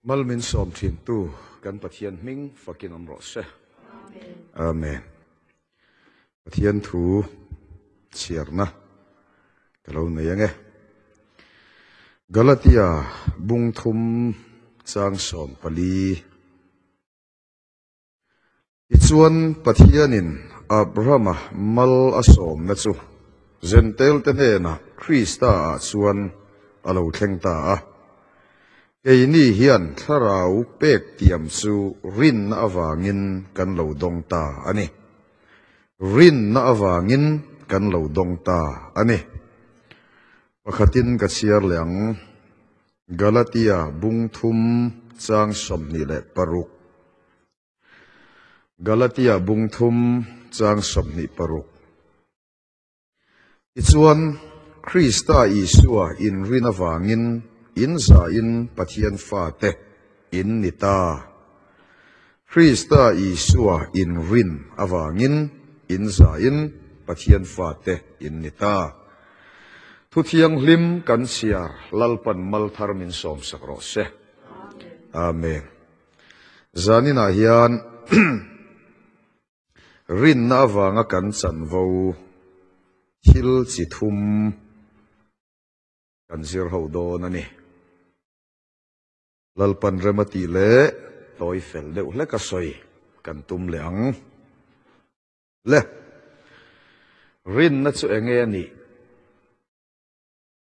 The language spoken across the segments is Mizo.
Mal min sawm thintu kan Pathian hming fakin awm rawh se. Amen. Pathian thu chhiarna ka lo nei ange. Galatia bung thum chang 14. Tichuan Pathianin Abrahama mal a sawmna chu Zentelte hnenah Krista ah chuan a lo thleng ta a. Keini hian thlarau pek tiam chu rinna avangin kan lo dawng ta a ni. Rinna avangin kan lo dawng ta a ni. Pakhatin ka chhiar leh ang, Galatia bung thum chang 26. Galatia bung thum chang 26. Tichuan, Krista Isua inrin avangin in zain Pathian fate in ni ta. Krista Isua inrin avangin in zain Pathian fate in ni ta. Thu thianghlim kan chhiar Lalpan mal thar min sawmsak rawh se. Amen. Zaninah hian rinna avanga kan chanvo thil chi thum kan zir ho dawn a ni. Lalpan rem a tih leh tawi fel deuh hlek a sawi kan tum leh ang. Le, rinna chu enge a nih?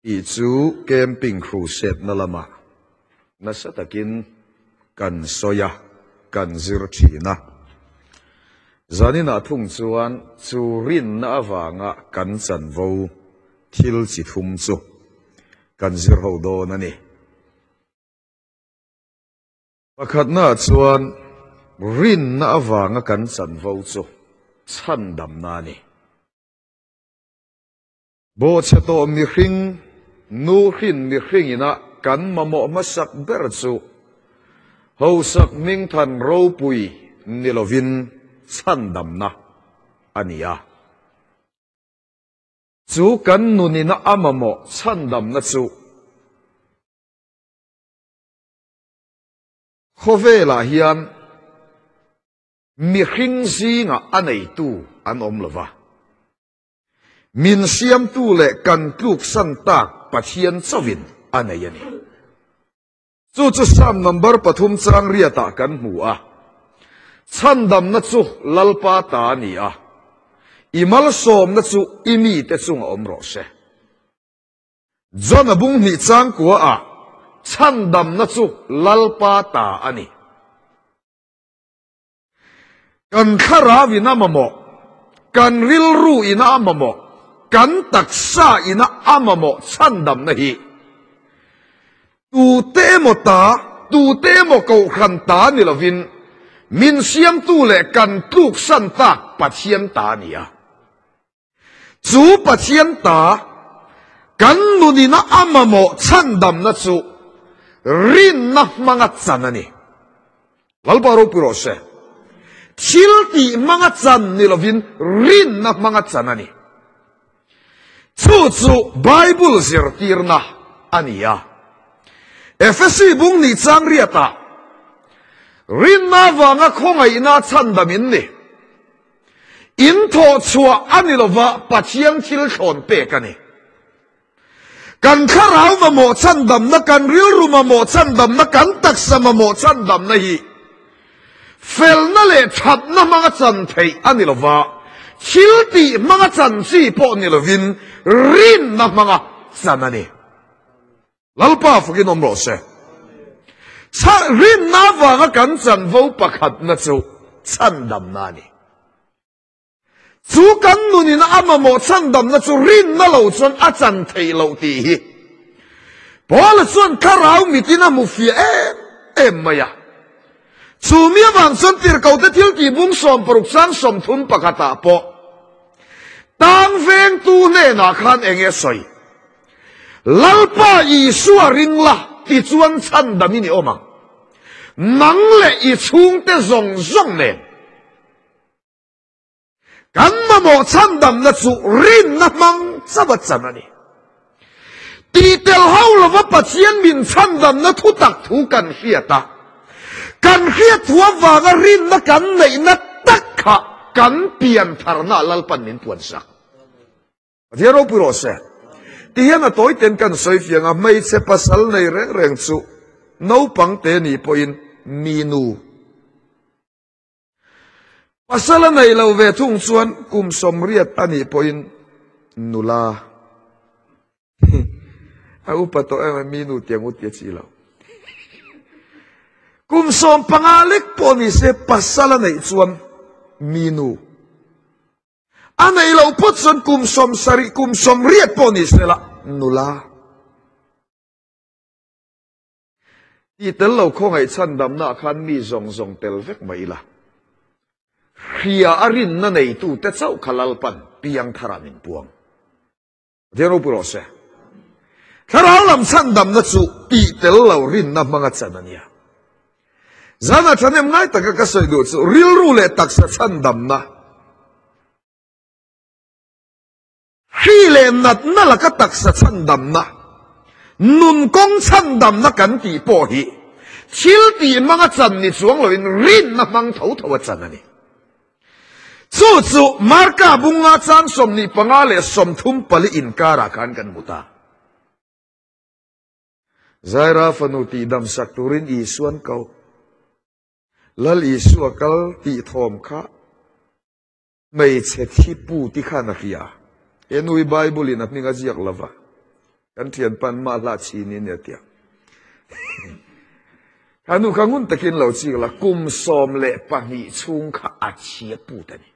Tih chu camping crusade na lamah nasa takin kan sawi a, kan zir thin a. Zaninah thung chuan chu rinna avanga kan chanvo thil chi thum chu kan zir ho dawn a ni. Pakhatnaah chuan rinna avanga kan chanvo chu chhandamna a ni. Bawhchhe tawh mihring, nu hrin mihring ina kan mamawh hmasak ber chu hausak hmingthan ropui ni lovin chhandamna a ni a. Chu kan nun ina a mamawh chhandamna chu khawvelah hian mihring zingah a neitu an awm lova. Min siamtu leh kan tluksan tak Pathian chauhin a nei a ni. Chu chu Psalm number pathum chang riatah kan hmu a, Chhandamna chu Lalpa ta a ni a, i malsawmna chu i mite chunga awm rawh se. John a bung hnih chang kuaah, Chhandamna chu Lalpa ta a ni. Kan thlarau in a mamawh, kan rilru in a mamawh, kan taksa in a mamawh chhandamna hi tute emaw ta, tute emaw kohhran ta ni lovin min siamtu leh kan tluksan tak Pathian ta a ni a. Chu Pathian ta kan nunina a mamawh chhandamna chu rinna hmanga chan a ni. Lalpa ropui rawh se. Thil tih hmanga chan ni lovin rinna hmanga chan a ni. Chu chu Bible zirtirna a ni a. Efesi bung nih chang riatah rinna vanga khawngaihna chhandam in ni. In thawh chhuah a ni lova, Pathian thil thlawn pek a ni. Kan thlarau mamawh chhandamna, kan rilru mamawh chhandamna, kan taksa mamawh chhandamna hi felna leh thatna hmanga chan theih a ni lova, thil tih hmanga chan chi pawh ni lovin rinna hmanga chan a ni. Lalpa fakin awm rawh se. Rinna avanga kan chanvo pakhatna chu chhandamna a ni. Chu kan nunin a mamawh chhandamna chu rinna lo chuan a chan theih loh tih hi Paula chuan thlarau mitin a hmu fiah em em mai a. Chu mi avang chuan tirhkohte thil tih bung 60 sang 31 ah pawh tang vengtu hnenah khan eng nge a sawi? Lalpa Isua ring la tichuan chhandam i ni awm ang. Nang leh i chhungte zawng zawng nen. Kan mamawh chhandamna chu rinna hmang chauh a chan a ni. Tih tel hauh lova Pathian min chhandamna thutak thu kan hriat a, kan hriat thu avanga rinna kan neihna tak kha kan piantharna Lalpan min puansak. Pathian ropui rawh se. Tihian a tawi ten kan sawi fiang a, hmeichhe pasal nei reng reng chu naupang te nih pawhin mi nu. Pasal a nei lo ve thung chuan kum 80 a nih pawhin nula. A upa tawh em mi nu tiang u tia chi lo. Kum 15 lek pawh ni se pasal a neih chuan mi nu. A nei lo phawt chuan kum 70, kum 80 pawh ni se la nula. Tih tel lo khawngaih chhandamna ah khan mi zawng zawng tel vek mai ila. Hria a rinna neitute chauh kha Lalpan piang tharah min puang. Pathian ropui rawh se. Thlarau lam chhandamna chu tih tel lo rinna hmanga chan a nia. Zanah thahnem ngai taka ka sawi duh chu rilru leh taksa chhandamna. Hri leh natna laka taksa chhandamna, nun kawng chhandamna kan tih pawh hi thil tih hmanga chan ni chuang loin rinna hmang tho tho a chan a ni. Chu chu Marka bunga chang 25 leh 34 inkarah khan kan hmu ta. Zaira fanu tihdamsak turin Isuan ko. Lal Isua kal tih thawm kha Hmeichhe thi pu ti khan a hria. He nui Bible in a hming a ziak lova. Kan thian pan mah hlah chin in a tia. Kha nu kha ngun takin lo chik la, kum 12 chhung kha a thi a put a ni.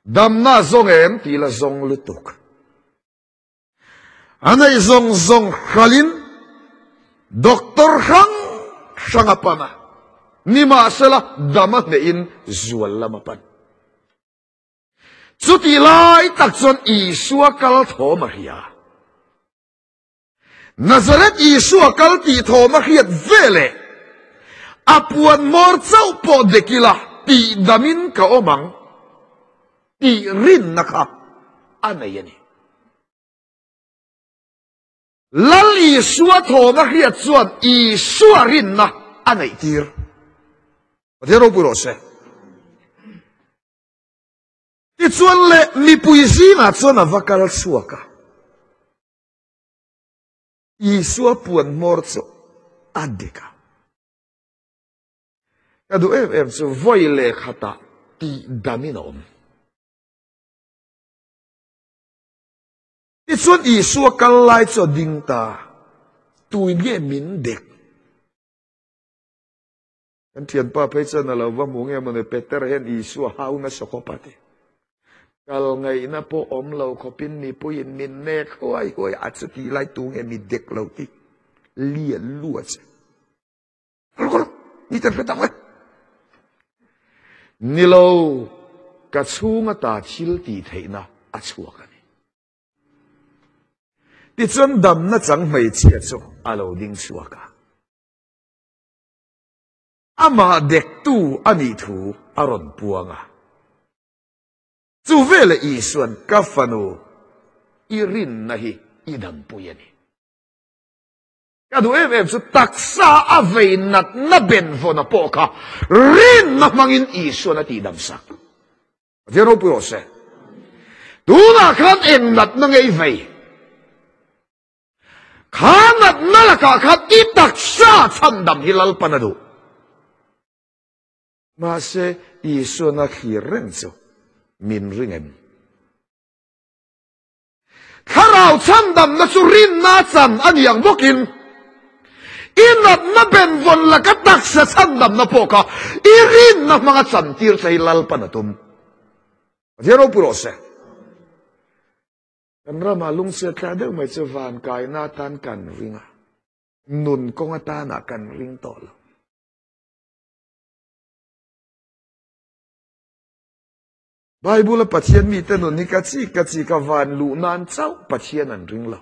Damna zawng em ti la zawng lutuk. A nei zawng zawng hralin doctor hrang hrang a pan a, nimahsela dam a hnehin zual lam a pan. Chutih lai tak chuan Isua kal thawm a hria. Nazareth Isua kal tih thawm a hriat veleh a puan hmawr chauh pawh dek ila tih damin ka awm ang tih rinna kha a nei a ni. Lal Isua thawm a hriat chuan Isua rinna a neih tir. Pathian ropui rawh se. Tichuan le mipui zingah chuan a va kal chhuak a. Isua puan hmawr chu a dik a. Ka duh em em chu vawi leh khatah tih damin a awm. Tichuan Isua kal lai chu a ding ta, tuin nge min dek? Kan thianpa phei chuan a lo va hmu nge mawni Peter hian Isua hau nasa khawp a ti. Kal ngaihna pawh awm lo khawpin mipuiin min nek huai huai a chutih lai tu nge mi dek lo ti lian lua che. Ni ten hre tak le. Ni lo, ka chhunga ta thil tih theihna a chhuak a ni. Tichuan damna chang hmeichhia chu a lo ding chhuak a. Amah dektu a nih thu a rawn puang a. Chu veleh Isuan ka fanu i rinna hi i dampui a ni. Ka duh em em chu taksa a vei natna benvawna pawh kha rinna hmangin Isuan a tihdam sak. Pathian ropui rawh se. Tunah khan eng natna nge i vei? Kha natna lakah khan i taksa chhandam hi Lalpan a duh. Mahse Isuan a thlir reng chu min ring em? Thlarau chhandamna chu rinna chan a ni ang bawkin i natna benvawn laka taksa chhandamna pawh kha i rinna hmanga chantir che hi Lalpan a tum. Pathian ropui rawh se. Kan ramah lungchhiat thlak deuh mai chu van kaina atan kan ring a, nun kawng atanah kan ring tawh lo. Bible a Pathian mite nun hi ka chik ka chik a van luh nan chauh Pathian an ring lo.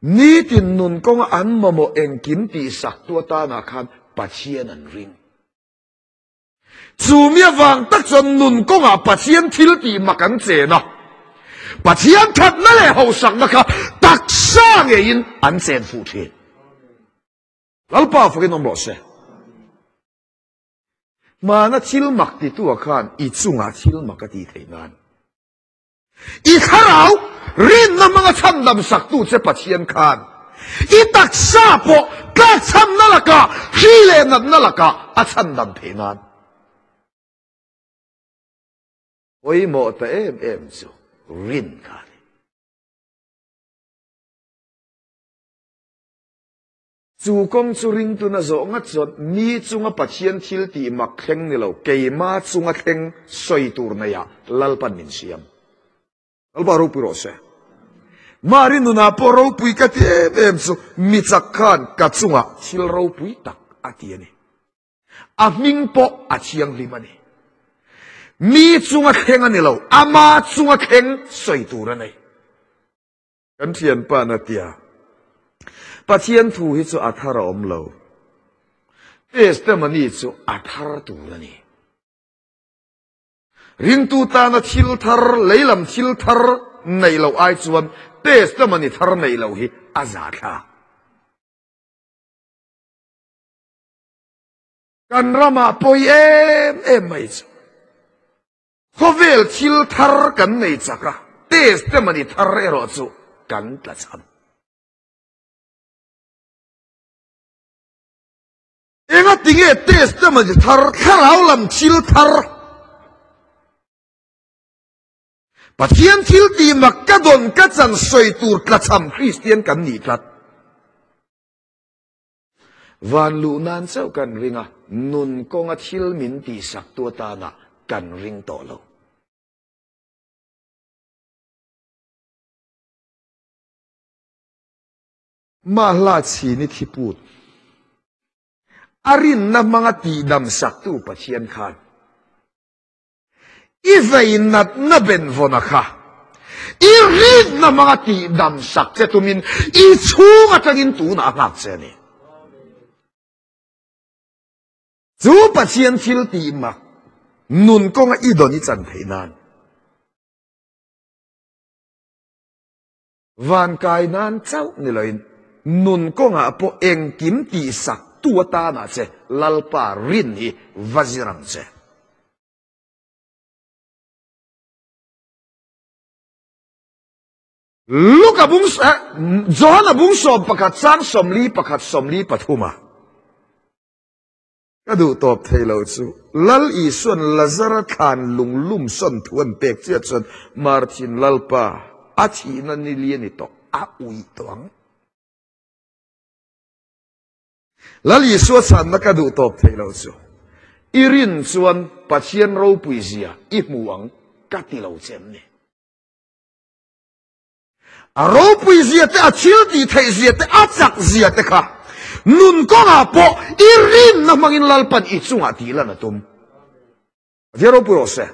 Nitin nun kawnga an mamawh engkim tihsak tu atanah khan Pathian an ring. Chu mi avang tak chuan nun kawngah Pathian thil tih mak an chen a. Pathian thatna leh hausakna kha taksa ngeiin an chen fuh thin. Lalpa fakin awm rawh se. Hmana thil mak titu-a khan i chungah thil mak a tih theih nan. I thlarau rinna hmanga chhandam saktu che Pathian khan i taksa pawh tlakchhamna lakah, hri leh natna lakah a chhandam theih nan. Pawimawh ta em em chu rin kha a ni. Chu kawng chu ringtuna zawh ngat chuan mi chunga Pathian thil tih mak thleng ni lo, keima chunga thleng sawi tur neiah Lalpan min siam. Lalpa ropui rawh se. Mari nunah pawh ropui ka ti em em chu mi chak khan ka chungah thil ropui tak a ti a ni. A hming pawh a thianghlim a ni. Mi chunga thleng a ni lo, ama chunga thleng sawi tur a nei. Kan thianpa na tia, Pathian thu hi chu a thar a awm lo. Testimony chu a thar tur a ni. Ringtu tana thil thar, leilam thil thar neih loh ai chuan testimony thar neih loh hi a zahthlak. Kan ramah pawi em em mai chu. Khawvel thil thar kan nei chak a, testimony thar erawh chu kan tla cham. Enga tinge testimony thar, thlarau lam thil thar, Pathian thil tih mak ka dawn ka chan sawi tur tla cham Kristian kan nih tlat. Van luh nan chauh kan ring a, nun kawnga thil min tihsaktu atana kan ring tawh lo. Mahla chhini thiput a rinna hmanga tihdam saktu Pathian khan I vei natna benvawna kha i rinna hmanga tihdam sak che tumin i chhung atangin tunah a nghak che a ni. Chu Pathian thil tih mak nun kawnga i dawn i chan theih nan van kai nan chauh ni loin nun kawngah pawh engkim tihsak tu atana che Lalpa rin hi va zir ang che. Luka bung Johana bung 11 chang 41 43 a ka duh tawp thei lo chu Lal Isuan Lazara thlan lunglum sawn thu an pek chiah chuan Marthin Lalpa a thihna ni li a ni tawh a uih tawh ang. Lal Isua chhanna ka duh tawp theih loh chu, I rin chuan Pathian ropui zia i hmu ang ka ti lo che em ni? A ropui zia te, a thil tih theih zia te, a chak zia te kha nun kawngah pawh i rinna hmangin Lalpan i chungah tih lan a tum. Pathian ropui rawh se.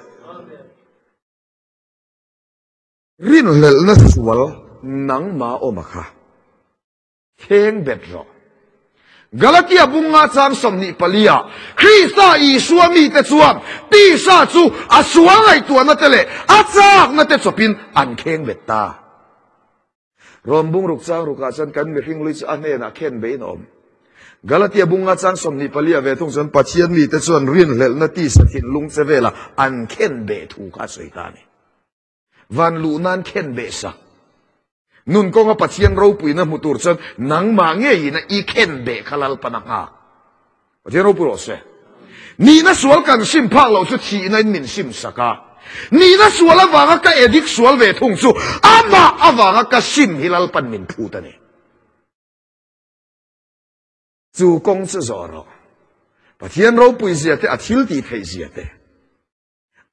Rinhlelhna sual nangmah awm a kha. Thleng bet rawh. Galatia bunga chang 24 ah Krista Isua mite chuan tisa chu a sual ngaihtuahna te leh a chakna te chawpin an kheng bet ta. Rom bung ruk chang rukah chuan kan mihring lui chu a hnenah khen bein a awm. Galatia bunga chang 24 ah ve thung chuan Pathian mite chuan rinhlelhna tisa thinlung che velah an khen beh thu kha a sawi ta a ni. Van luh nan khen beh sak. Nun kawnga Pathian ropuina hmu tur chuan nangmah ngeiin a i khen beh kha Lalpan a nghak. Pathian ropui rawh se. Nihna sual kan sim phak loh chu thihna in min sim sak a. Nihna sual avanga ka edik sual ve thung chu amah avanga ka sim hi Lalpan min phut a ni. Chu kawng chu zawh rawh. Pathian ropui zia te a thil tih theih zia te.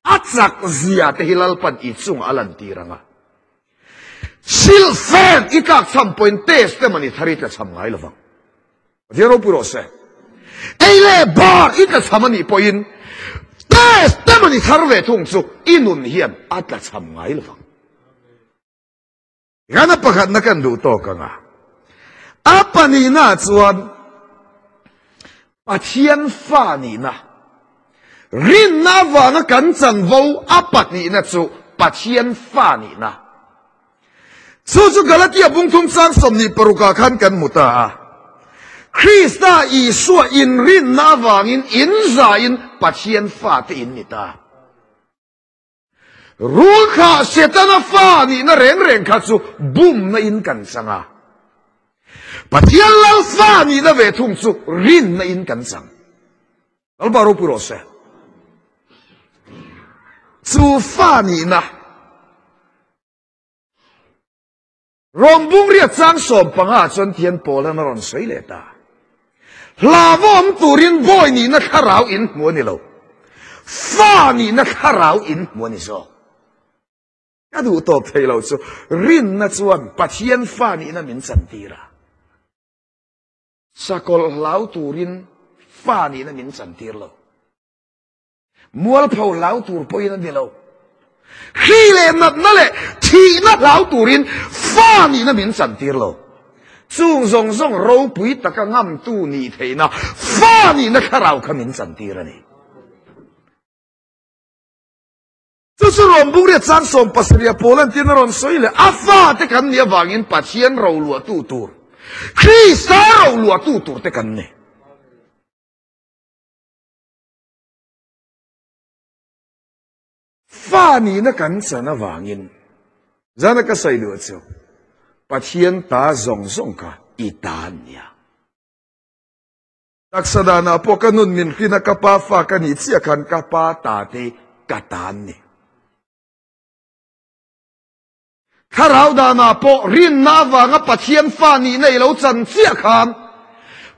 A chak zia te hi Lalpan i chungah a lantir ang a. Silhfen i tlak cham pawhin testimony thar i tla cham ngai lovang. Pathian ropui rawh se. Ei leh bar i tla cham a nih pawhin testimony thar ve thung chu i nun hian a tla cham ngai lovang. Ghana pakhatna kan duh tawk ang a. A pahnihna chuan Pathian fa nihna, rinna avanga kan chanvo a pahnihna chu Pathian fa nihna. Chu chu Galatia bung thum chang 26 ah khan kan hmu ta a. Krista Isua inrinna avangin in zain Pathian fate in ni ta. Rul kha Setana fa nihna reng reng kha chu bumna in kan chang a. Pathian lal fa nihna ve thung chu rinna in kan chang. Lalpa ropui rawh se. Chu fa nihna Rom bungriat chang 15 chuan tian Paulan a rawn sawi leh ta. Hlauhawm turin bawi nihna thlarau in hmu a ni lo. Fa nihna thlarau in hmu a ni zawk. Ka duh tawp thei lo chu rinna chuan Pathian fa nihna min chantir a. Sakawlh hlau turin fa nihna min chantir lo. Mualpho hlau tur pawhin a ni lo. Hri leh natna leh thihna hlau turin fa nihna min chantir lo. Chung zawng zawng ropui taka ngamtu nih theihna fa nihna thlarau kha min chantir a ni. Chu chu rawn bungriat chang 17 a pawl an tirna rawn sawi leh a fate kan nih avangin Pathian roluahtu tur, Krista roluahtu tur te kan ni. Fa nihna kan chan avangin zana ka sawi duh chu Pathian ta zawng zawng kha i ta an nia. Taksa danah pawh ka nun min hlin a ka pa fa ka nih chiah khan ka pa ta te ka ta an ni. Thlarau danah pawh rinna avanga Pathian fa nihna i lo chan chiah khan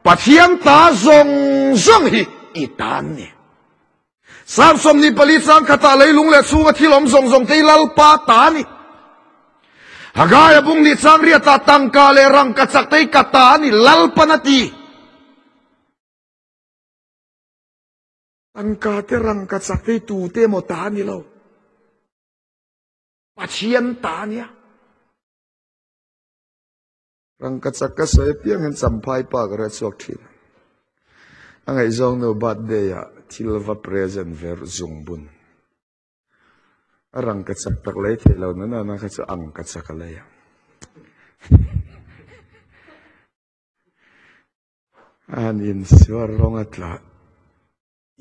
Pathian ta zawng zawng hi i ta an ni. Salm 24 chang khatah leilung leh chhunga thil awm zawng zawng te hi Lalpa ta a ni. Hagaia bung ni chang riatah tangka leh rangka chak te hi ka ta a ni, Lalpan a ti. Tangka te rangka chak te hi tute emaw ta a ni lo. Pathian ta nia. Rangka chak ka sawi apiang hian champhai pa ka hre chhuak thin. A ngaihzawng nu birthday ah thil va present ve zung bun. A rangka chak tak lei theih lo na na kha chu ang ka chak a lei a. A han insuar rawng a tla.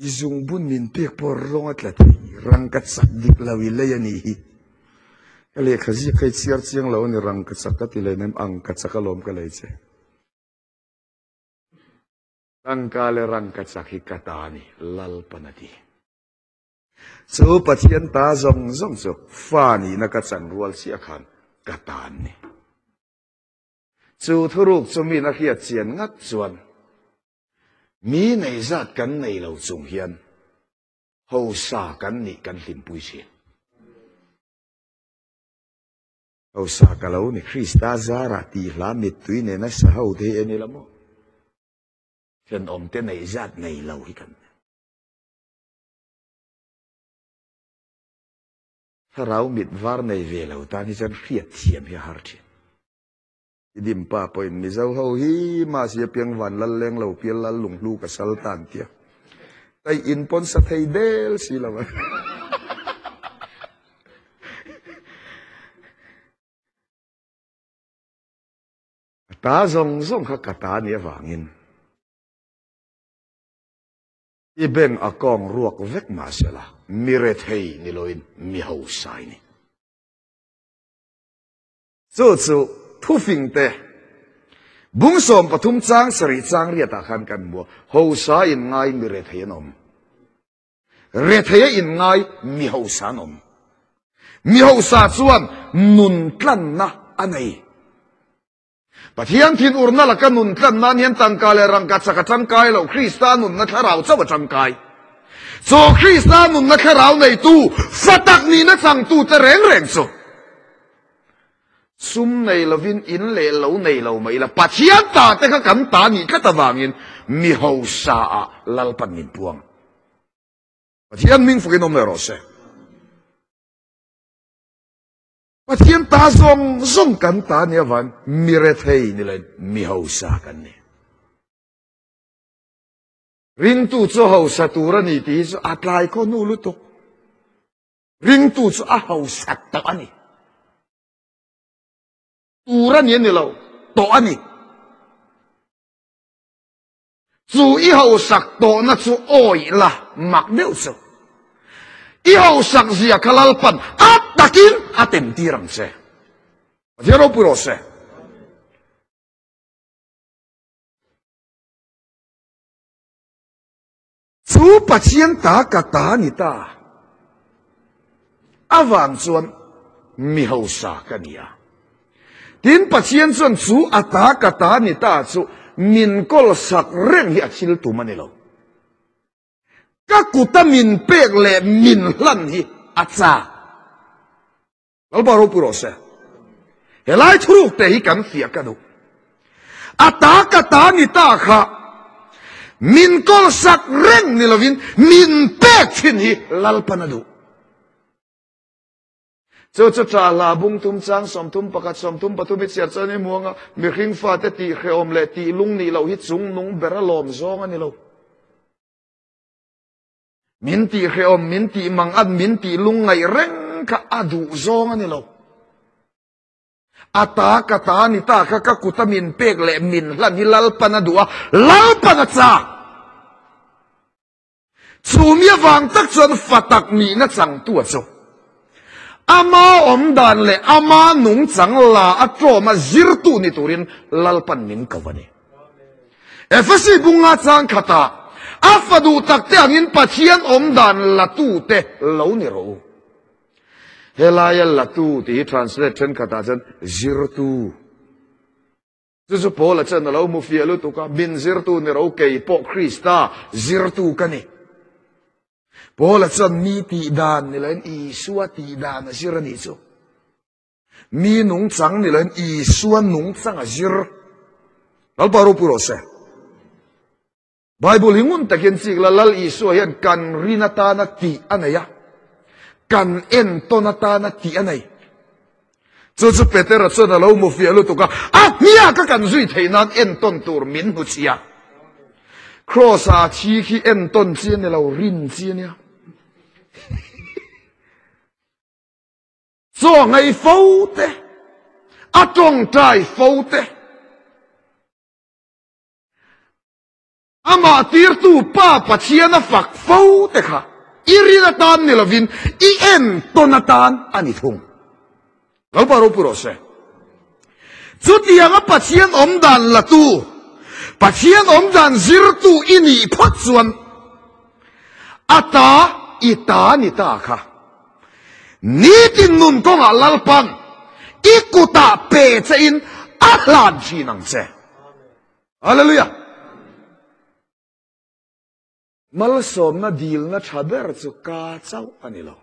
I zungbun min pek pawh rawng a tla thei, rangka chak dik lo i lei a nih hi. Ka lehkha ziak kha i chhiar chiang lo a ni, rangka chak ka ti leh nem, angka chak alawm ka lei che. Tangka leh rangka chak hi ka ta a ni, Lalpan a ti. Chu Pathian ta zawng zawng chu fa nihna ka chan rual chiah khan ka ta an ni. Chu thuruk chu min a hriat chian ngat chuan Mi nei zat kan nei lo chung hian hausa kan nih kan hlimpui thin. Hausa ka lo ni Krista zarah tih hla mittui nena sa ho te hi en ila maw? Thenawmte neih zat nei lo hi kan ni. Thlarau mit var nei ve lo tan hi chuan hriatthiam hi a har thin. I dim pa pawhin Mizo ho hi mahse piang van lal leng lo pial lal lunghlu ka sal ta an tia. Tai in pawn sa thei del si lo a. A ta zawng zawng kha ka ta nih avangin i bank account ruak vek mahsela mi rethei ni loin mi hausa i ni. Chu chu thufing te bung 13 chang 7 chang riatah khan kan hmu a, hausa in ngai mi rethei an awm. Retheia in ngai mi hausa an awm. Mi hausa chuan nun tlanna a nei. Pathian thin urna laka nun tlan nan hian tangka leh rangka chak a tangkai lo, Krista nunna thlarau chauh a tangkai. Chu Krista nunna thlarau neitu, fa tak nihna changtute reng reng chu sum nei lovin in leh lo nei lo mai ila, Pathian ta te kha kan ta nih tlat avangin mi hausa ah Lalpan min puang. Pathian hming fakin awm leh rawh se. Pathian ta zawng zawng kan ta nia van mi rethei ni loin mi hausa kan ni. Ringtu chu hausa tur a ni tih hi chu a tlai khaw hnu lutuk. Ringtu chu a hausa tawh a ni. Tur a ni a ni lo, tawh a ni. Chu i hausak tawhna chu awih la mak deuh chu. I hausak zia kha Lalpan a takin a temtir ang che. Pathian ropui rawh se. Chu Pathian ta ka ta ni ta avang chuan mi hausa ka ni a. Tin, Pathian chuan chu a ta ka ta ni ta chu min kawl sak reng hi a thil tum a ni lo. Ka kuta min pek leh min hlan hi a chak. Lalpa ropui rawh se. Helai thuruk te hi kan fiah ka duh. A ta ka ta ni ta kha min kawl sak reng ni lovin min pek thin hi Lalpan a duh. Chu chu tra hla bung thum chang 31 33 i chhiar chuan i muanga mihring fate tih hrehawm leh tih lung nih loh hi chung nung ber a lawm zawng a ni lo. Min tih hrehawm, min tih mang at, min tih lungngaih reng kha a duh zawng a ni lo. A ta ka ta ni ta kha ka kuta min pek leh min hlan hi Lalpan a duh a, Lalpan a chak. Chu mi avang tak chuan fa tak nihna changtu a chu. Ama awm dan leh ama nungchang la a tlawm a zirtu ni turin Lalpan min ko a ni. Efesi bunga chang khatah a fa duh takte angin Pathian awm dan latute lo ni rawh u. Helaia latu tih hi translate thenkhatah chuan zirtu. Chu chu Paula chuan a lo hmu fiah lutuk a, min zirtu ni rawh u, kei pawh Krista zirtu ka ni. Paula chuan mi tih dan ni loin Isua tih dan a zir a nih chu. Mi nungchang ni loin Isua nungchang a zir. Lalpa ropui rawh se. Bible hi ngun takin chik la, Lal Isua hian kan rin atana tih a nei a, kan entawn atana tih a nei. Chu chu Petera chuan a lo hmu fiah lutuk a, a hniaka kan zui theih nan entawn tur min hmu chhia. Cross-a thi khi entawn chi a ni lo, rin chi a nia. Chaw ngei fo te, a tawngtai fo te, amah tirtu Pa Pathian a fak fo te kha i rin atan ni lovin i entawn atan a ni thung. Lalpa ropui rawh se. Chutianga Pathian awmdan latu, Pathian awmdan zirtu i nih phawt chuan a ta i ta ni ta kha. Nitin nun kawngah Lalpan i kutah pe che in a hlan thin ang che. Hallelujah! Malsawmna dilna tha ber chu ka chauh a ni lo.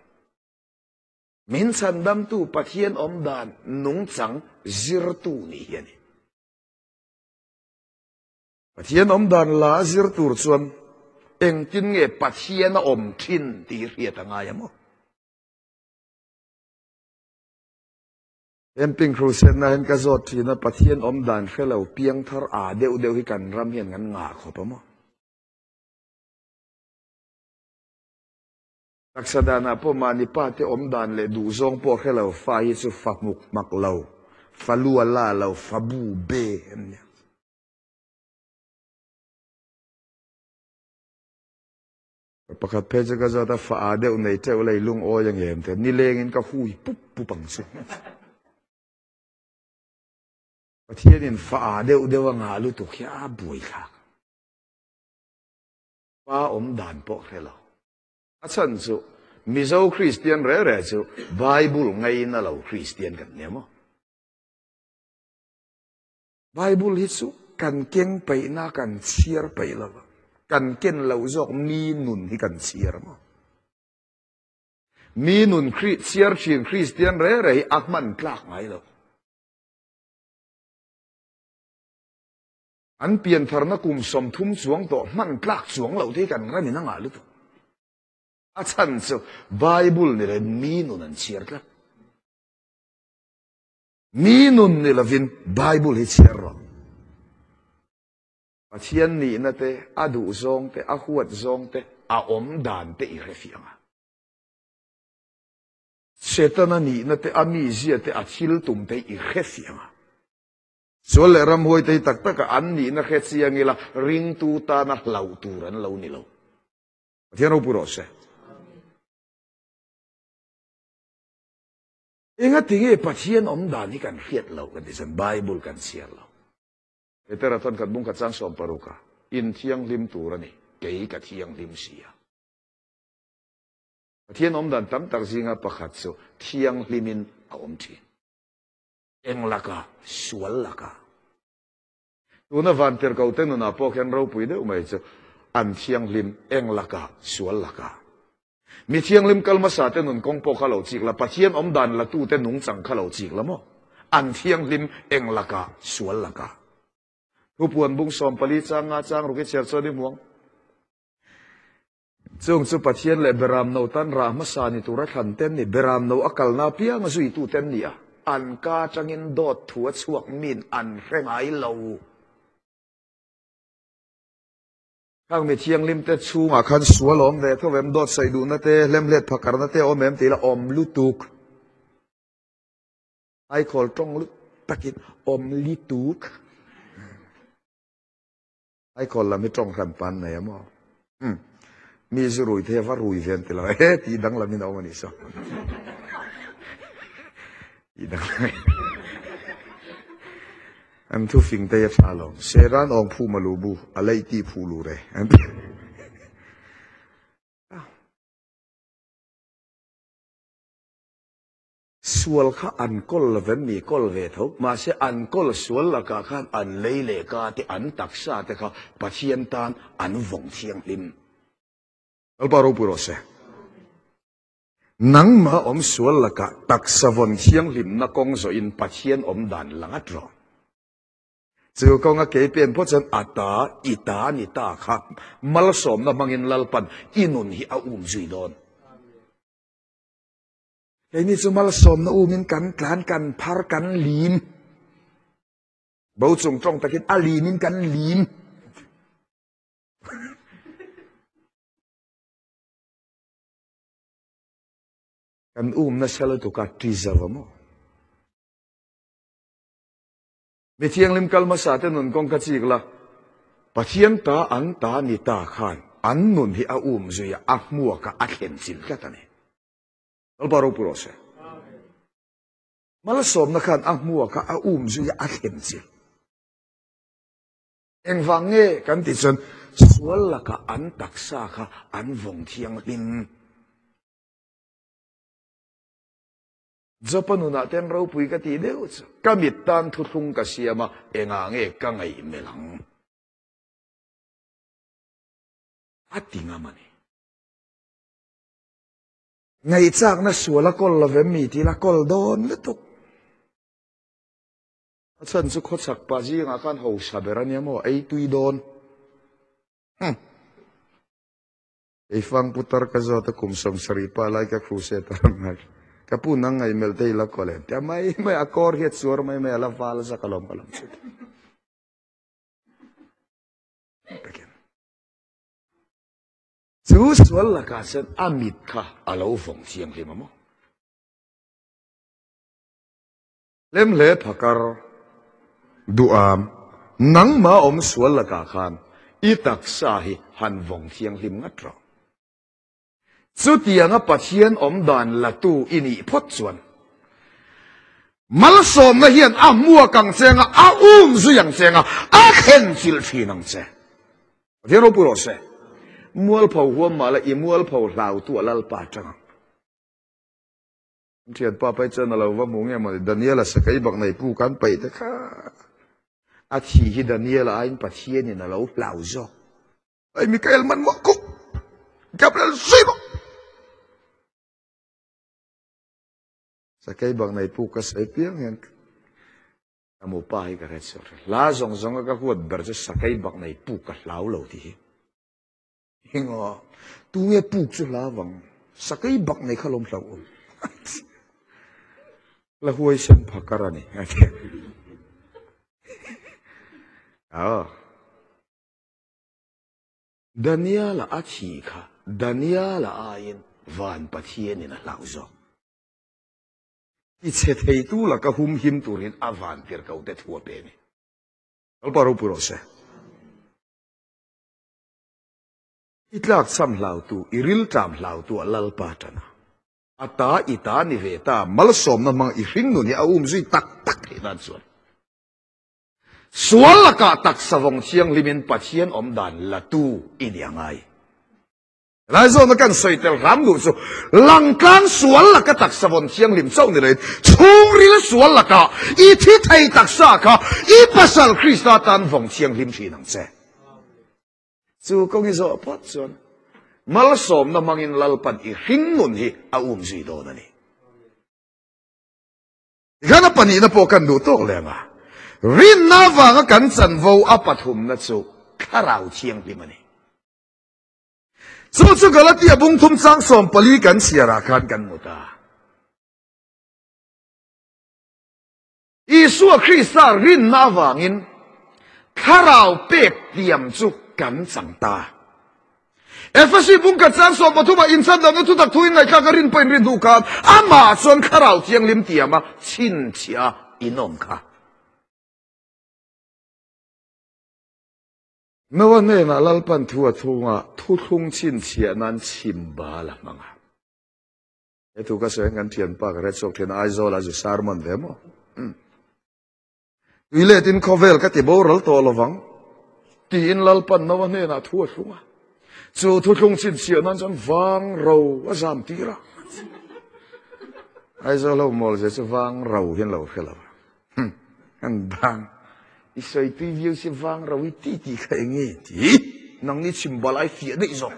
Min chhandamtu Pathian awmdan nungchang zirtu nih hi a ni. Pathian awmdan la a zir tur chuan engtin nge Pathian a awm thin tih hriat a ngai a maw? Camping crusade na hian ka zawt thin a, Pathian awmdan hre lo piangthar a deuh deuh hi kan ram hian kan ngah khawp a maw? Taksa danah pawh mahni pa te awmdan leh duhzawng pawh hre lo fa hi chu fa hmuk hmak lo, fa lu a la lo, fa bu be an nia. Pakhat phei chu ka zawt a, fa a deuh nei teuh lei lungawi a ngem te, nilengin ka hui pup pup ang chu. Pathianin fa a deuh deuh a ngah lutuk hi a buaithlak. Pa awm dan pawh hre lo. A chhan chu Mizo Kristian re re chu Bible ngaina lo Kristian kan nia maw? Bible hi chu kan keng peihna kan chhiar peih lo va, kan ken loh zawk mi nun hi kan chhiar maw? Mi nun chhiar thin Kristian re re hi a hman tlak ngai lo. An piantharna kum 30 chuang tawh hman tlak chuang loh te hi kan ram in a ngah lutuk. A chhan chu Bible ni lo mi nun an chhiar tlat. Mi nun ni lovin Bible hi chhiar rawh. Pathian nihna te, a duh zawng te, a huat zawng te, a awm dan te i hre fiah ang a. Setana nihna te, a mizia te, a thil tum te i hre fiah ang a. Sual leh ramhuai te hi tak taka an nihna hre chiang ila ringtu tana hlauh tur an lo ni lo. Pathian ropui rawh se. Engatinge Pathian awm dan hi kan hriat loh kan ti chuan Bible kan chhiar lo. Petera chuan khat bung khat chang 16 a, In thianghlim tur a ni, kei ka thianghlim si a. Pathian awm dan tam tak zinga pakhat chu thianghlimin a awm thin. Eng laka? Sual laka. Tuna vantirhkoh te nunah pawh khian ropui deuh mai chu an thianghlim eng laka? Sual laka. Mi thianghlim kal hmasa te nun kawng pawh kha lo chik la, Pathian awm dan la tu te nungchang kha lo chik la maw? An thianghlim eng laka? Sual laka. Thupuan bung 14 chang nga chang ruk i chhiar chuan i hmuang. Chung chu Pathian leh Beram no tan rah hmasa ni tura thlan ten ni, Beram no a kalna apianga zuitu ten ni a, an ka atangin dawt thu a chhuak min an hre ngai lo. Khang mi thianghlim te chhungah khan sual awm ve tho em, dawt sawi duhna te, hlemhlet phakarna te awm em tih la awm lutuk. Aikhawl tawng lut takin awm lituk. Aikhawl lam hi tawng hran pan nei a maw? Umm. Mi zu rui thei a va rui ve an ti lo e, tih danglam in a awm a nih saw. Tih danglam in. An thu fing te hi a tha lo. Seran awng phu malu bu, a leih tih phu lu re. An ti. Sual kha an kawl lo vem mi kawl ve tho, mahse an kawl sual lakah khan an lei leh ka te an taksa te kha Pathian tan an vawng thianghlim. Lalpa ropui rawh se. Nangmah awm sual lakah taksa vawn thianghlimna kawng zawhin Pathian awm dan la ngat rawh. Chu kawnga kei pen pawh chuan a ta, i ta ni ta kha malsawmna hmangin Lalpan i nun hi a um zui dawn. Keini chu malsawmna umin kan tlan, kan phar, kan lim. Bo chung tawng takin a limin kan lim. Kan um nasa lutuk a ṭi zo a maw? Mi thianghlim kal hmasa te nun kawng kha chik la, Pathian ta an ta ni ta khan an nun hi a um zui a, a hmuak a, a thlen chilh tlat a ni. Lalpa ropui rawh se. Malsawmna khan a hmuak a, a um zui a, a thlen chilh. Engvang nge kan tih chuan sual lakah an taksa kha an vawng thianghlim. Jopa nunah ten ropui ka tih deuh chu ka mit tan thuthlung ka siam a, engah nge ka ngaih melh ang? A ti ngam a ni. Ngaihchakna sual a kawl lo vem mi tih la kawl dawn lutuk. A chhan chu khawchhak pa zingah khan hausa ber a nia maw, ei tui dawn. Hm. Eifang putar ka zawt a kum 70 pa lai ka crusade a rawn ngai. Ka pu nang ngaih melh te i la kawl em? Tia mai mai a kawr hi a chuar mai mai a la val zak alawm ka lam chut. Takin. Chu sual lakah chuan a mit kha a lo vawng thianghlim a maw? Lem hle phakar duham, nangmah awm sual lakah khan i taksa hi han vawng thianghlim ngat rawh. Chutianga Pathian awm dan latu i nih phawt chuan malsawmna hian a hmuak ang che anga, a um zui ang che anga, a thlen chilh thin ang che. Pathian ropui rawh se. Mualpho huam mah la i mualpho hlautu a Lalpa atang ang. Thianpa pai chuan a lo va hmu nge mawni Daniela sakei bak nei pu kan paih te kha a thi hi Daniela aiin Pathianin a lo hlau zawk. Ai Mikael man mawh kuk Gabriel zui bawk. Sakei bak nei pu ka sawi piang hian Ka mu pa hi ka hre chhuak hre. Hla zawng zawnga ka huat ber chu sakei bak nei puk ka hlau lo tih hi. Enga, tunge puk chu hla vang? Sakei bak nei kha lawm hlau awm. La huai sen phakar a ni. Aw. Daniela a thi kha Daniela aiin van Pathianin a hlau zawk. I chhe theitu laka humhim turin a van tirhkoh te thu a pe a ni. Lalpa ropui rawh se. I tlakchham hlautu, i riltlam hlautu ah Lalpa tan a. A ta i ta ni ve ta, malsawmna hmang i hring nun hi a um zui tak tak theih nan chuan. Sual lakah taksa vawng thianghlimin Pathian awm dan latu i ni a ngai. Laizawn a kan sawi tel hram duh chu langtlang sual laka taksa vawn thianghlim chauh ni loin chhungril sual laka i thi thei taksa kha i pasal Krista tan vawng thianghlim thin ang che. Chu kawng i zawh phawt chuan malsawmna hmangin Lalpan i hringnun hi a um zui dawn a ni. Tikhan a pahnihna pawh kan duh tawk leh ang a, rinna avanga kan chanvo a pathumna chu thlarau thianghlim a ni. Chu chu Galatia bung thum chang 14 kan chhiarah khan kan hmu ta. Isua Krista rinna avangin thlarau pek tiam chu kan chang ta. Efesi bung khat chang 13 ah inchhandamna thutak thu in ngaihthlak a rin pawh in rin hnu khan amah chuan thlarau thianghlim tiama chhinchhiah a inawm kha. Noa hnenah Lalpan thu a chhunga thuthlung chhinchhiah nan chhim bal a hmang a. He thu ka sawi hian kan thianpa ka hre chhuak thin a, Aizawl ah zu sermon ve maw? Umm. Tui letin khawvel ka ti boral tawh lovang tiin Lalpan Noa hnenah thu a thlung a. Chu thuthlung chhinchhiah nan chuan vang ro a zam tir a. Aizawl ho mawl zia chu vang ro hian lo hre lo. Hum, an bang. I sawi tui viau si vang ro i ti ti kha eng nge ti? Nang ni chim balai fiah daih zawk.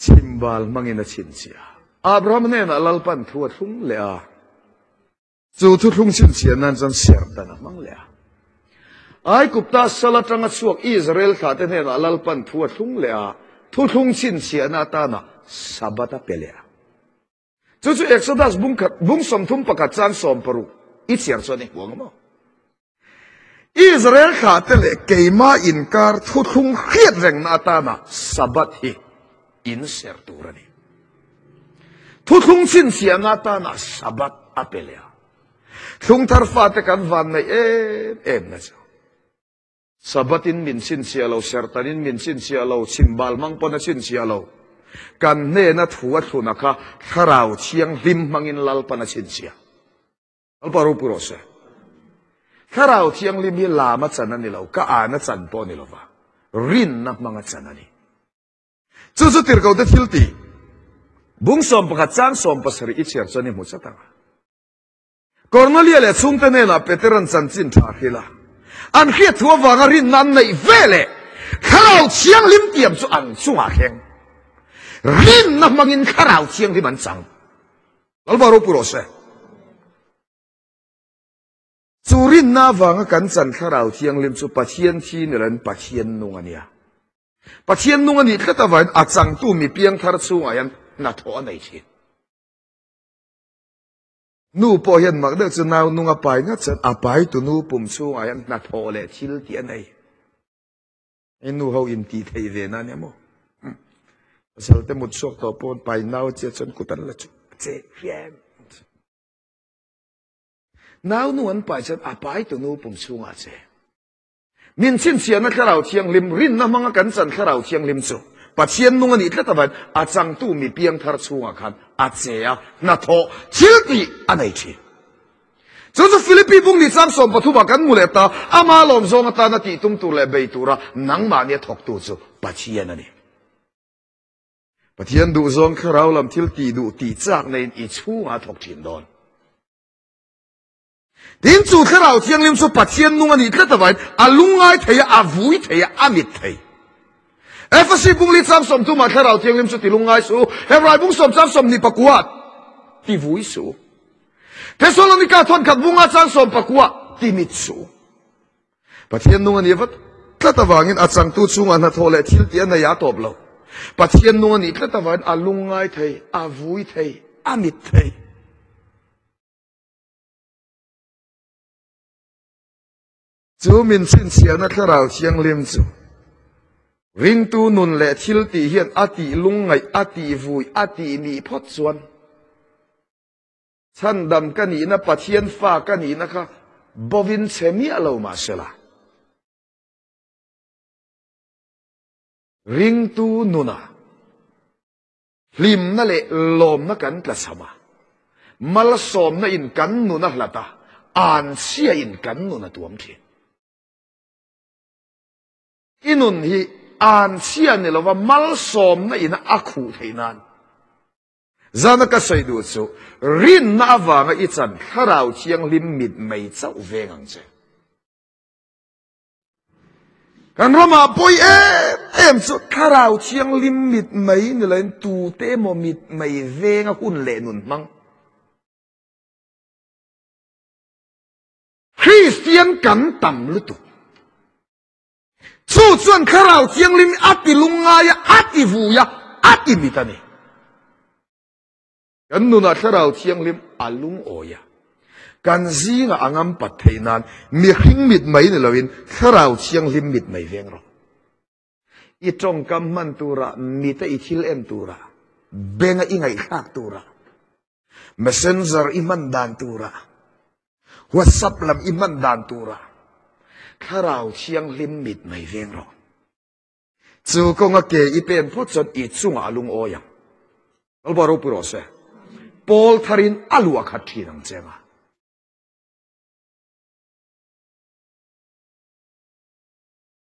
Chhimbal hmangin a chhinchhiah. Abraham hnenah Lalpan thu a thlung leh a. Chu thuthlung chhinchhiah nan chuan serhtan a hmang leh a. Aigupta sal atanga chhuak Israel thlahte hnenah Lalpan thu a thlung leh a, thuthlung chhinchhiahna atana Sabbath a pe leh a. Chu chu Exodus bung khat, bung 31 chang 60 i chhiar chuan i hmu ang maw? Israel thlahte leh keimah inkar thuthlung hriat rengna atana Sabbath hi in serh tur a ni. Thuthlung chhinchhiahna atana Sabbath a pe leh a. Thlung thar fate kan van neih em em na chu. Sabbath in min chhinchhiah lo, serhtan in min chhinchhiah lo, chhimbal hmang pawn a chhinchhiah lo. Kan hnena thu a thluna kha Thlarau Thianghlim hmangin Lalpan a chhinchhiah. Lalpa ropui rawh se. Thlarau Thianghlim hi lam a chan a ni lo, ka an a chan pawh a ni lo va, rinna hmang a chan a ni. Chu chu tirhkohte thil tih bung 11 chang 70 i chhiar chuan i hmu chat ang a. Kornelia leh chhungte hnenah Peteran chanchin tha hrilh a, an hriat thu avanga rinna an neih ve leh Thlarau Thianghlim tiam chu an chungah thleng. Rinna hmangin Thlarau Thianghlim an chang. Lalpa ropui rawh se. Chu rinna avanga kan chan Thlarau Thianghlim chu Pathian thi ni loin Pathian nung a nia. Pathian nung a nih tlat avangin a changtu mi piangthar chhungah hian hnathawh a nei thin. Nu pawh hian mak deuh chu nau nung a pai ngat chuan a paitu nu pum chhungah hian hnathawh leh thil tih a nei. Hei nu ho in tih theih ve na nia maw? Pasal te mut chhuak tawh pawn pai nau chiah chuan kut an la chu che hriam. Nau nu an pai chuan a pai tu nu pum chhungah che. Min chhinchhiahna Thlarau Thianghlim, rinna hmanga kan chan Thlarau Thianghlim chu Pathian nung a nih tlat avain a changtu mi piangthar chhungah khan a che a, hnathawh thil tih a nei thin. Chu chu Philippi bung ni chang 13 ah kan hmu leh ta, ama lawm zawng atana tih tum tur leh bei tura nangmahni a thawktu chu Pathian a ni. Pathian duhzawng thlarau lam thil tih duh tih chak neiin i chhungah a thawk thin dawn. Tin, chu Thlarau Thianghlim chu Pathian nung a nih tlat avain a lungngai thei a, a vui thei a, a mit thei. Efesi bung li chang 30 ah Thlarau Thianghlim chu ti lungngai suh u, Hebrai bung sawm chang 29 ti vui suh u. Thesalonika thawnkhat bunga chang 19 ti mit suh u. Pathian nung a nih vat tlat avangin a changtu chungah hnathawh leh thil tih a nei a tawp lo. Pathian nung a nih tlat avangin a lungngai thei, a vui thei, a mit thei. Chu min chhinchhiahna Thlarau Thianghlim chu Ringtu nun leh thil tih hian a tih lungngaih, a tih vui, a tih mih phawt chuan chhandam ka nihna, Pathian fa ka nihna kha bovin chhe miah lo mah sela. Ringtu nuna hlimna leh lawmna kan tlachham a, malsawmna in kan nun a hlat a, anchhia in kan nun a tuam thin. I nun hi anchhia ni lova malsawmna in a khuh theih nan. Zana ka sawi duh chu rinna avanga i chan Thlarau Thianghlim mitmei chauh veng ang che. Kan ramah pawi em em chu Thlarau Thianghlim mitmei ni loin tute emaw mitmei venga hun leh nun hmang. Kristian kan tam lutuk. Chu chuan Thlarau Thianghlim a ti lungngai a, a ti vui a, a ti mit a ni. Kan nunah Thlarau Thianghlim a lungawi a, kan zingah a ngampat theih nan mihring mit mai ni loin Thlarau Thianghlim mit mai veng rawh. I tawngkam hman turah, mita i thil en turah, benga i ngaihthlak turah, messenger i hman dan turah, WhatsApp lam i hman dan turah Thlarau Thianghlim mit mai veng rawh. Chu kawnga ke i pen phawt chuan i chungah a lungawi ang. Lalpa ropui rawh se. Pawl tharin a luah khat thin ang che nga.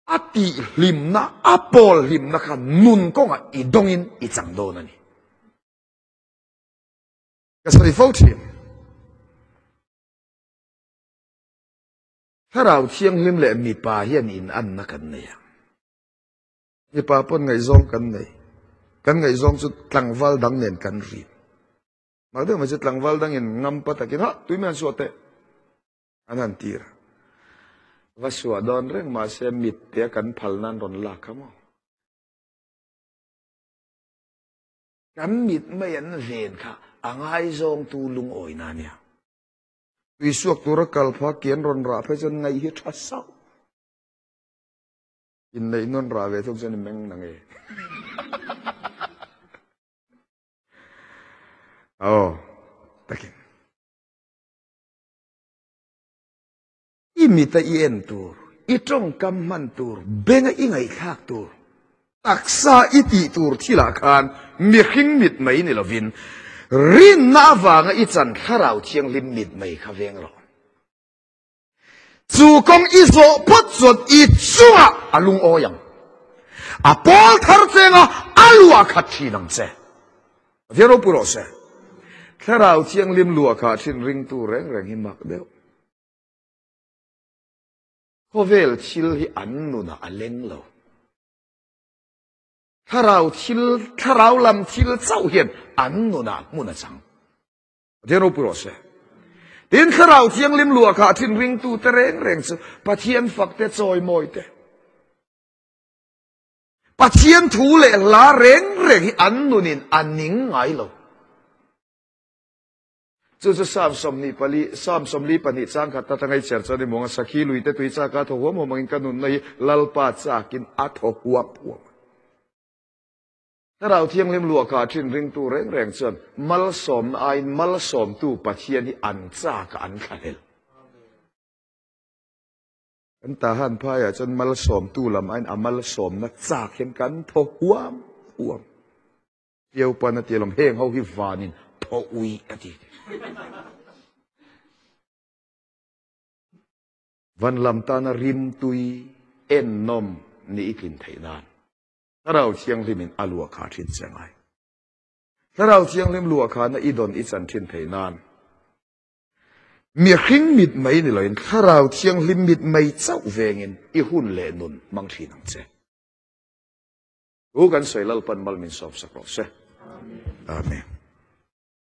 A tih hlimna, a pawl hlimna kha nun kawngah i dawngin i chang dawn a ni. Ka sawi fo thin. Thlarau Thianghlim leh mipa hian in anna kan nei a. Mipa pawn ngaihzawng kan nei. Kan ngaihzawng chu tlangval dang nen kan rin. Mak deuh mai chu tlangval dangin ngampa takin, Ha, tui mai an suah teh. An han tir. Va suah dawn reng mahse mitte a kan phal nan rawn lak kha maw. Kan mit mai an ven kha a ngaizawngtu lungawina a nia. Tuisuak tura kal pha kian rawn rah phei chuan ngaih hi tha sauh. Inneih nawn rah ve thung chuan i meng nang e. Aw, takin. I mita i en tur, i tawngkam hman tur, benga i ngaihthlak tur, taksa i tih tur thilah khan mihring mit mai ni lovin rinna avanga i chan Thlarau Thianghlim mit mai kha veng rawh. Chu kawng i zawh phawt chuan i chungah a lungawi ang. A pawl thar chenga a luah khat thin ang che. Pathian ropui rawh se. Thlarau Thianghlim luah khah thin ringtu reng reng hi mak deuh. Khawvel thil hi an nunah a leng lo. Thlarau thil, thlarau lam thil chauh hian an nunah hmun a chang. Pathian ropui rawh se. Tin, Thlarau Thianghlim luah khah thin ringtute reng reng chu Pathian fakte chawimawi te. Pathian thu leh hla reng reng hi an nunin a ning ngai lo. Chu chu Psalm 24, Psalm 42 chang khat atanga i chhiar chuan i muang a, Sakhi luite tui chaka thaw huam huam angin ka nunna hi Lalpa chakin a thaw huam huam a. Thlarau Thianghlim luahkah thin ringtu reng reng chuan malsawmna aiin malsawmtu Pathian hi an chakah an thlahlel. Kan Tahan phaiah chuan malsawmtu lam aiin a malsawmna chak hian kan thaw huam huam. Piau pan a ti alawm, heng ho hi vanin thaw ui a ti. Van lam tana rimtui ennawm ni i tlin theih nan Thlarau Thianghlimin a luah kha thin che ngai. Thlarau Thianghlim luah khana i dawn i chan thin theih nan Mihring mit mai ni loin Thlarau Thianghlim mit mai chauh vengin i hun leh nun hmang thin ang che. Thu kan sawi Lalpan mal min sawmsak rawh se. Amen.